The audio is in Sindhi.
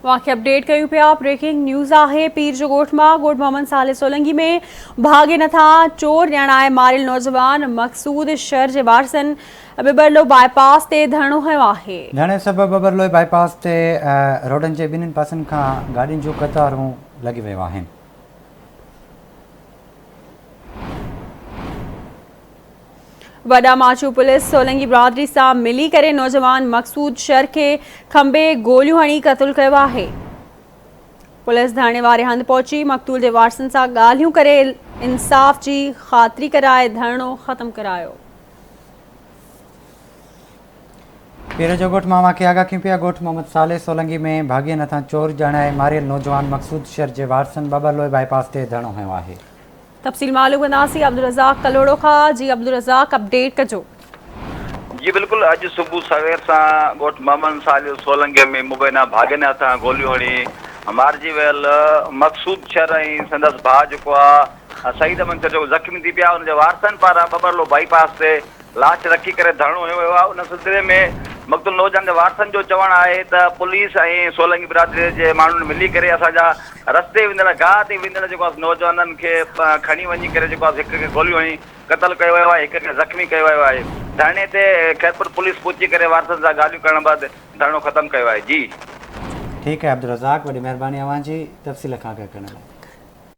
اوهان کي اپڊيٽ ڪيون پيا بريڪنگ نيوز آهي پير جو ڳوٺ مان ڳوٺ محمد صالح سولنگي ۾ ڀاڳي نٿان چور ڄاڻائي ماريل نوجوان مقصود شھر جي وارثن ٻٻرلو باء پاس تي ڌرڻو هنيو آهي. ڌرڻي سبب ٻٻرلوئي باء پاس تي روڊن جي ٻنهين پاسن کان گاڏين جون قطارون لڳي ويون آهن. وڏا ماڇو پوليس سولنگي برادري سان ملي ڪري نوجوان مقصود شر کي کنڀي گوليون هڻي قتل ڪيو آهي. پوليس ڌرڻي واري هنڌ پهچي مقتول جي وارثن سان ڳالهيون ڪري انصاف جي خاطري ڪرائي ڌرڻو ختم ڪرايو. پير جو ڳوٺ مان واقعي آگاهه ڪيون پيا ڳوٺ محمد صالح سولنگي ۾ ڀاڳين هٿان چور ڄاڻائي ماريل نوجوان مقصود شر جي وارثن ٻٻرلوئي بائي پاس تي ڌرڻو هنيو آهي. تفصيل معلوم ڪنداسين عبدالرزاق ڪلهوڙو کان جي عبدالرزاق اپڊيٽ ڪجو. جي بلڪل اڄ صبح سوير سان ڳوٺ محمد صالح سولنگي ۾ مبينا ڀاڳين هٿان گوليون هڻي مارجي ويل مقصود شر ۽ سندس ڀاء جيڪو آ سعيد احمد شر جيڪو زخمي ٿي پيا ان جي وارثن پاران ٻٻرلو بائي پاس تي لاش رکي ڪري ڌرڻو هنيو ويو آهي ان سلسلي ۾ مقتول نوجوان جي وارثن جو چوڻ آهي ته پوليس ۽ سولنگي برادري جي ماڻهن ملي ڪري اسان جا رستي ويندڙ گاهه تي ويندڙ جيڪو آهي نوجوانن کي کڻي وڃي ڪري جيڪو آهي هڪ کي گوليون هڻي قتل ڪيو ويو آهي هڪ کي زخمي ڪيو ويو آهي ڌرڻي تي خيرپور پوليس پهچي ڪري وارثن سان ڳالهيون ڪرڻ بعد ڌرڻو ختم ڪيو آهي جي. ٺيڪ آهي عبدالرزاق وڏي مهرباني اوهان جي تفصيل کان آگاهه ڪرڻ لاء.